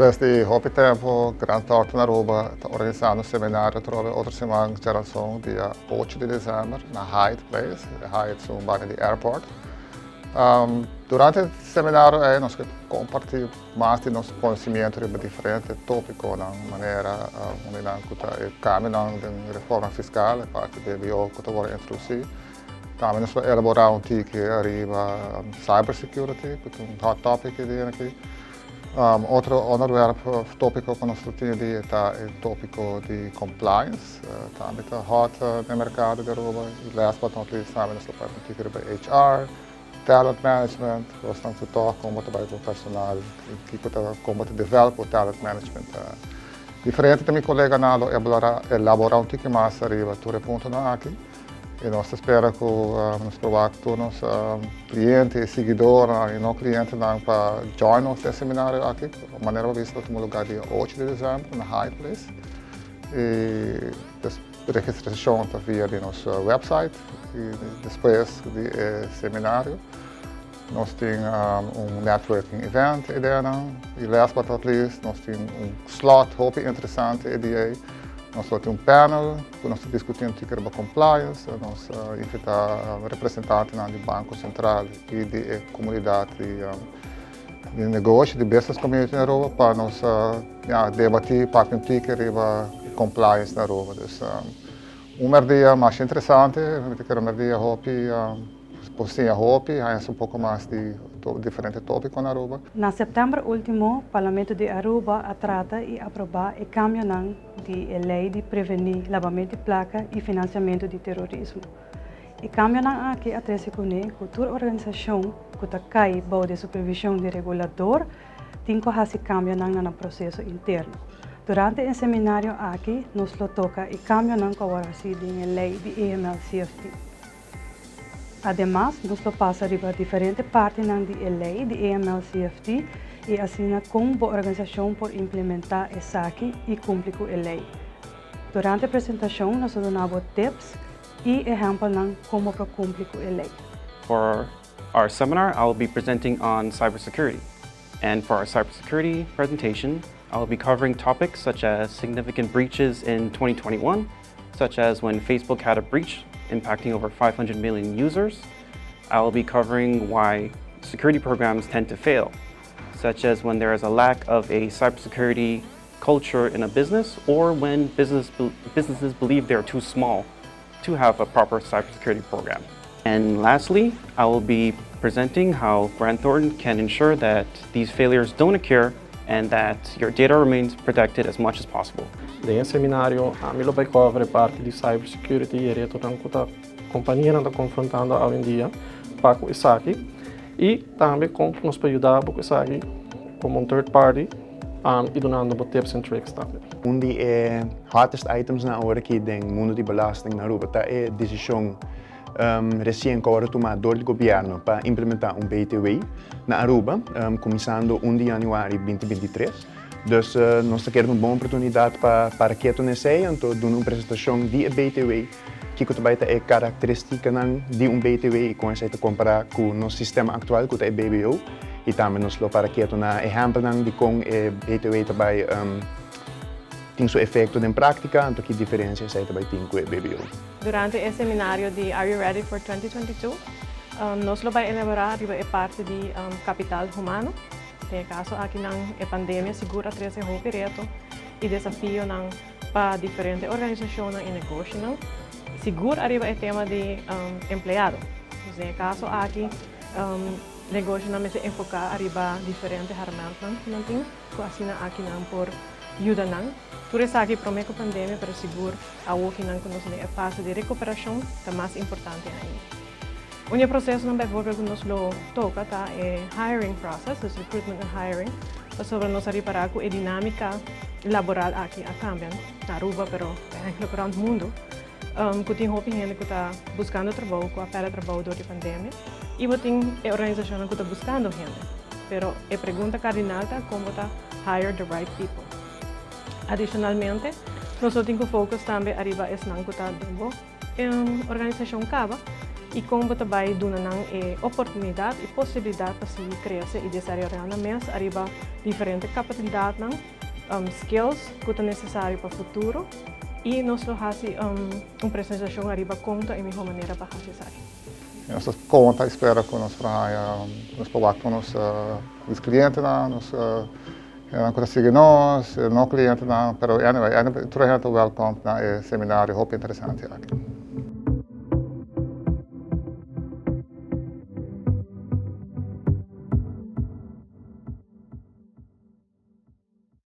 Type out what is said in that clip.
Despues di hopi tempo, Grant Thornton Aruba ta organisando un seminario atrobe otro siman djaranson dia 8 di december na Hyatt Place, Hyatt ta un banda di airport. Durante e seminario ei nos ke kompartí mas di nos konosimiento riba diferente tópikonan manera un di nan ku ta e kambionan den reforma fiskal, e parti BBO ku ta wòrdu introdusí. Tambe nos lo elaborá un tiki ariba cyber security ku ta un hot topic e dia aki. Otro onderwerp of tópiko ku nos lo tin di ta e tópiko di compliance, tambe ta hot den merkado di Aruba. I last but not least tambe nos lo papia un tiki riba HR, talent management, kosnan ku tòg kon bo ta bai ku personal i kiko ta kon bo ta develop bo talent management. Diferente ta mi koleganan lo elaborá un tiki mas ariba tur e puntonan aki. I nos ta spera ku nos por wak tur nos kliente i siguidornan i no klientenan pa join nos den e seminario aki. Manera bo bisa ta tuma lugá dia 8 di desèmber na Hyatt Place. I registrashon ta via di nos website i despues di e seminario nos tin un networking event e dianan. I last but not least nos tin un slot hopi interesante e dia ei. Nos lo tin un panel ku nos ta diskutí un tiki riba compliance. Nos a invitá representantenan di Banko Sentral i di e komunidat di di negoshi, di business community na Aruba pa nos ya debatí, papia un tiki riba compliance na Aruba. Dus un merdia masha interesante, mi ta kere un merdia hopi por siña hopi, haña un poko mas di diferente tópiko na Aruba. Na september ultimo, Parlamento di Aruba a trata y aproba e cambionan di e ley di preveni labamento di placa y financiamento di terorismo. E cambionan aki a trece cune cu tur organisacion cu ta cay bou di supervision di regulador tin cu haci cambionan na nan proceso interno. Durante e seminario aki nos lo toca e cambionan cu a worde haci den e ley di AML-CFT. Ademas, nos lo pasa riba diferente partinan di e ley di AML-CFT y asina con bo organisacion por implementa esaki y cumpli cu e ley. Durante e presentacion nos lo duna bo tips y ehempelnan con bo por cumpli cu e ley. For our seminar, I will be presenting on cybersecurity. And for our cybersecurity presentation, I will be covering topics such as significant breaches in 2021, such as when Facebook had a breach impacting over 500 million users. I will be covering why security programs tend to fail, such as when there is a lack of a cybersecurity culture in a business or when businesses believe they're too small to have a proper cybersecurity program. And lastly, I will be presenting how Grant Thornton can ensure that these failures don't occur and that your data remains protected as much as possible. Den e seminario, ami lo bay cover parti di cybersecurity y retonan cu e companianan ta confrontando awendia pa cu esaki y tambe con nos por yuda cu esaki como un third party y dunando tips and tricks tambe. Un di e hottest items na awor aki den mundo di belasting na Aruba ta e decision recien cu a tuma door di gobierno pa implementa un BTW na Aruba, cuminsando 1 di januari 2023. Dus nos kier un bon oportunidad pa cu esey, anto duna un presentacion di BTW, cu tambe ta e caracteristicanan di un BTW y con esey ta compara cu nos sistema actual, cu ta BBO, y tambe nos lo para cu na ehempel di con e BTW tambe tin su efecto den practica, anto ki diferencia esey tambe tin cu e BBO. Durante e seminario di Are You Ready for 2022, nos lo bay elabora riba e parti di capital humano. Den caso aki nan e pandemia sigur a trece hopi reto y desafionan pa diferente organisacion y negoshi. Sigur ariba e tema di empleado. Den caso aki, negoshi nan mester enfoca ariba diferente herramienta nan tin, cu asina aki nan por yuda nan. Tur esaki prome cu pandemia, pero sigur awor cu nan nos den fase di recuperacion ta mas importante ainda. Un proceso bijvoorbeeld nos lo toca ta e hiring process, dus recruitment and hiring, pasobra nos a ripara cu e dinamica laboral aki a cambia na Aruba, pero eigenlijk rond mundo. Cu tin hopi hende cu ta buscando trabou, cu a perde trabou door di pandemia. Y bo tin e organisacion cu ta buscando hende. Pero e pregunta cardinal ta con ta hire the right people. Adicionalmente, nos tin cu focus tambe ariba esnan cu ta den organisacion caba. y con bo ta bay duna nan e oportunidad y posibilidad pa sigui crece y desaroya nan mes ariba diferente capacidadnan, skills cu ta necesario pa futuro y nos lo haci un presentacion ariba con ta e miho manera pa haci esaki. Nos ta conta y spera cu nos por haya, nos por wak cu nos clientenan, nos hendenan cu ta sigui nos, no clientenan, pero anyway, tur hende ta welcome na e seminario hopi interesante aki.